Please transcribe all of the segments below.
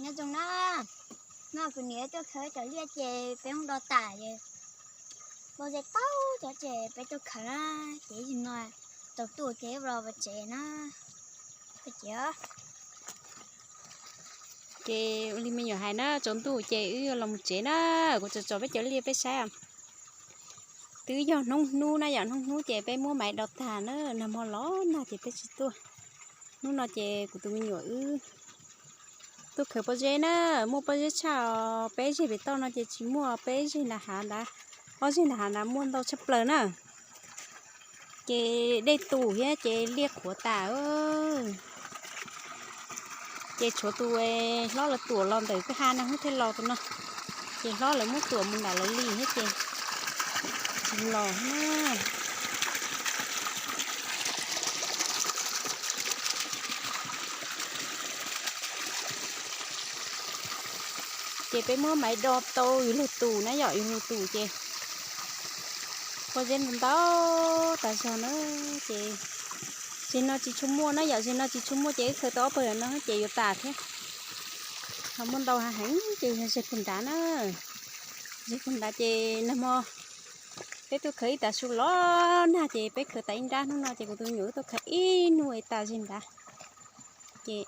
Nyob zoo na, no kuv niam tuaj khawb cov liaj ces peb mus do tas es pob zeb tau cov ces peb tuaj khawb na, ces ib sim no tsaus ntuj ces los mus tsev na. Ces ua li me nyuam hais na, tsaus ntuj ces wb los mus tsev na, kuv tsom tsom peb cov liaj peb saib. Twb yog hnub hnub na yom, hnub hnub ces peb muab maiv do tag na, nag hmo los nag ces peb tsis tuaj. Hnub no ces kuv tus me nyuam wb tuaj khawb pob zeb na, muaj pob zeb tshaj os, peb zeg pem toj no ces tsis muaj, peb zeg nram hav ntawd, ob zeg nram hav ntawd muaj ntau tshaj plaws na. Ces dej tus thiab ces liaj qhuav tas. Ces tshuav tus hlob lawv tuam los ntawm kwj ha no thiaj los tus no. Ces hlob lawv muab tuam mus nram lawv li thiab ces tsis los na. Ces peb muab maiv do tau yus lug tus na yom, yus lug tus ces pob zeb ntau ntau tas zog na. Ces zeg no tsis tshua muaj na yom, zeg no tsis tshua muaj ces wb khawb tau ob pawg no ces yuav tas thiab. Ho muaj ntau hav heev ces yog zeg puag nrad na. Zeg puag nrad ces nag hmo peb tuaj khawb ib tav su los nag ces peb khawb tas ib nrab, hnub no ces kuv tus me nyuam wb tuaj khawb ib hnub es tas zeg nrad. Ces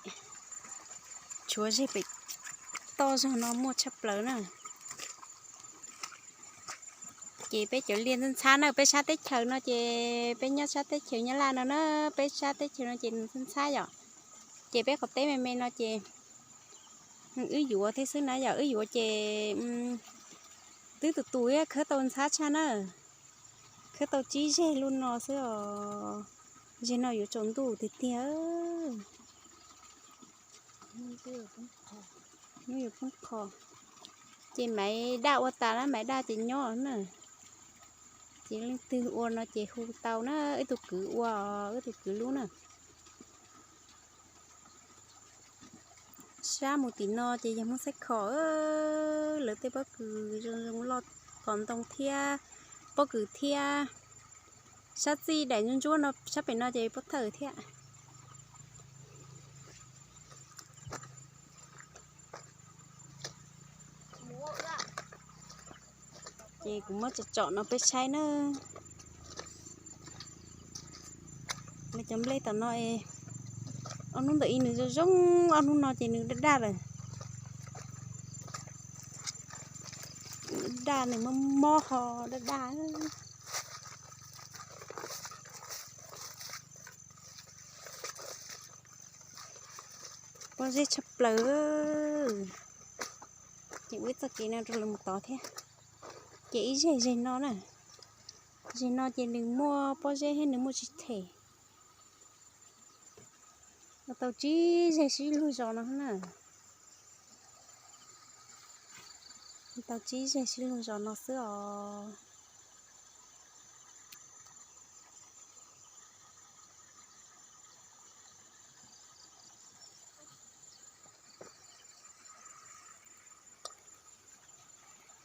tshuav zeg pem toj zog no muaj tshaj plaws na. Ces peb cov liaj ntxhab ntxhab na, peb sab teb chaws no ces peb nyob sab teb chaws Nyab Laj no na, peb sab teb chaws no ces nws ntxhab ntxhab yom. Ces peb qhov teb me me no ces wb yuav thiab xwb na yom, wb yuav ces twb tus tus thiab khawb tau ntxhab tshaj na, khawb tau tsib zeg lub no xwb os. Zeg no yuav tsaus ntuj tiag tiag. Hnub yuav poob qho. Ces maiv daj ua tas na, maiv daj ces nyob na. Ces leej twg ua no ces hu tau na, wb tus kwv ua, wb tus kwv lub na. Sab mus tim no ces yog Hmoob Xaib Khom, lawv tej pob kws zoo zoo loj, tom ntoo thiab, pob kws thiab. Sab txij daim ntsuab ntsuab no sab pem no ces pob thawj thiab. Ces kuv muab tsom tsom no peb saib na. Lawv cov nplej tom no es ob hnub ntawm ib nws zoo zoo, ob hnub no ces nws daj daj lawm. Daj nws mob mob ho daj daj. Pob zeb tshaj plaws. Ces ua ib txoj kev no rau lawv mus tod thiab. Ces ib zeg zeg no na, zeg no ces nws muaj pob zeb thiab nws muaj tsis them. Ua tau tsib zeg sib luag zos no na. Ua tau tsib zeg sib luag zos no xwb os.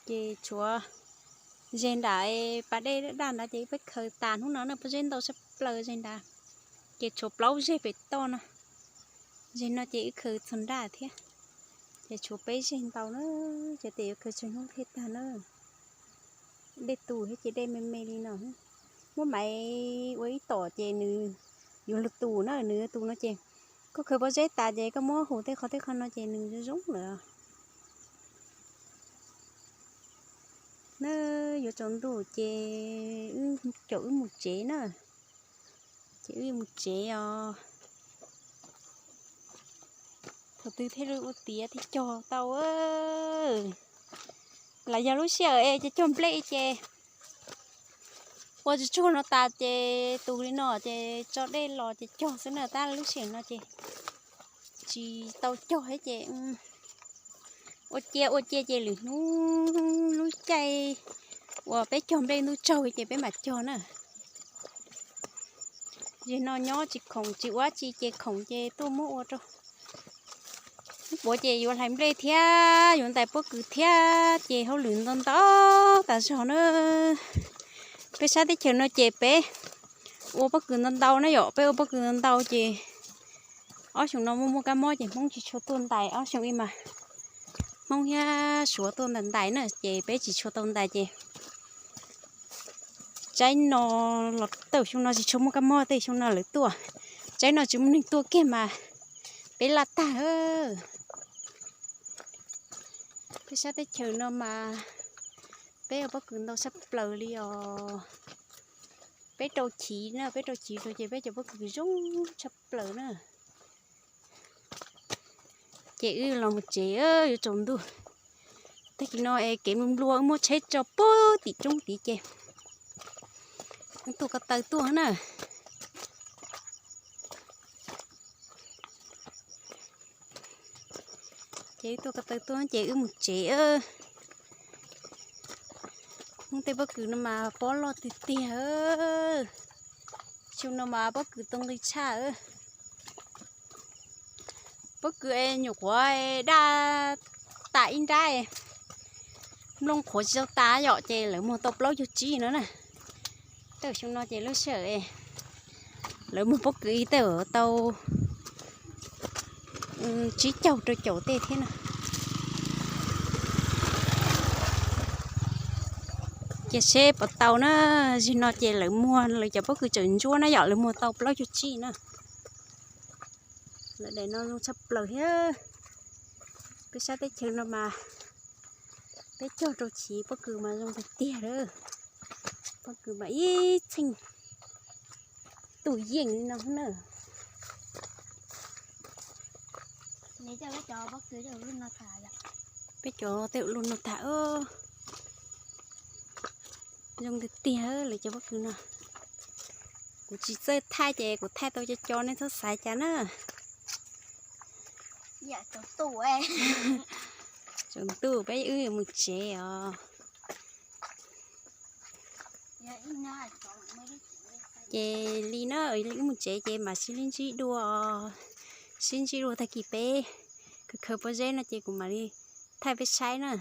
Ces tshuav zeg nram pas dej daj nrad ces peb khaws tas hnub no na, pob zeb ntau tshaj plaws zeg nrad. Ces tshuav plaub zeg pem toj no. Zeg no ces wb khaws txog nraj thiab. Ces tshuav peb zeg ntau na, ces tes yuav khaws tsawg hnub thiaj tag na. Dej tus thiab ces dej me me li no. Muab maiv ua ib tom ces nws yuav luag tus na, nws yuav tus no ces koj khaws pob zeb tas ces koj muab hu tej qhov tej qhov no ces nws zoo zoo lawm. Na, yuav tsaus ntuj ces wb caum wb mus tsev na. Ces wb mus tsev os. Thaum twg thiaj li ua tiav thiaj cog tau. Los yog lub sij hawm es cog cog nplej ces ua tsuag tsuag no tas ces tus li no ces tso dej los ces cog xwb na, tab lub sij hawm no ces tsis tau cog thiab ces ua cia ua cia ces lwm hnub lub caij uas peb cog nplej ntuj tsaug ces peb mam cog na. Zeg no nyob tsis khoom tsis ua dab tsi ces khoom ces tuaj muab ua rau. Ib puav ces yuav hlais nplej thiab yuav ntais pob kws thiab ces hauj lwm ntau ntau tas zog na. Peb sab teb chaws no ces peb ua pob kws ntau ntau na yom, peb ua pob kws ntau ntau ces ob xyoo no muaj muaj kab mob ces Hmoob tsis tshua tuaj ntais, ob xyoo ib mas Hmoob thiab Suav tuaj ntais ntais na, ces peb tsis tshua tau ntais ces tsaib no los tawm xyoo no tsis tshua muaj kab mob tej xyoo no lawv tuaj. Tsaib no tsis muaj neeg tuaj kiag mas peb laj tag. Peb sab teb chaws no mas peb ua pob kws ntau tshaj plaws li os. Peb rau chiv na, peb rau chiv rau ces peb cov pob kws zoo tshaj plaws na. Ces wb los mus tsev, yuav tsaus ntuj. Tag kis no es kev nplua nplua wb muab tsheb tso puag tim roob tid ces wb tuaj ko taw tuaj na. Ces wb tuaj ko taw tuaj ces wb mus tsev. Hnub tej pob kws no mas pob loj tiag tiag. Xyoo no mas pob kws tau nqi tshaj. Pob kws es nyuam qhuav daj tas ib nrab, nplooj qhuav tsis tau tas yom, ces lawv muag tau plaub caug tsib no na. Tej xyoo no ces lub sij hawm lawv muag pob kws ib tej tau tsib caug rau caum tej thiab na. Ces seb puas tau na. Zim no ces lawv muag lawv cov pob kws tseem ntsuab na yom, lawv muag tau plaub caug tsib na. Lawv daim no zoo tshaj plaws thiab. Peb sab teb chaws no mas peb cog rau chiv pob kws mas zoo tiag tiag lawm. Pob kws mas ib txheej tus yeej li no na. Peb cov tej ua luaj no tag. Zoo tiag tiag lawv cov pob kws no. Kuv tsis txawj thaij ces kuv thaij tau co co nej txhob xav cas na. Tsaus ntuj peb wb mus tsev os. Ces li na, li wb mus tsev ces mam sib ntsib dua, sib ntsib dua tag kis peb khaws khaws pob zeb no ces kuv mam li thaij peb saib na.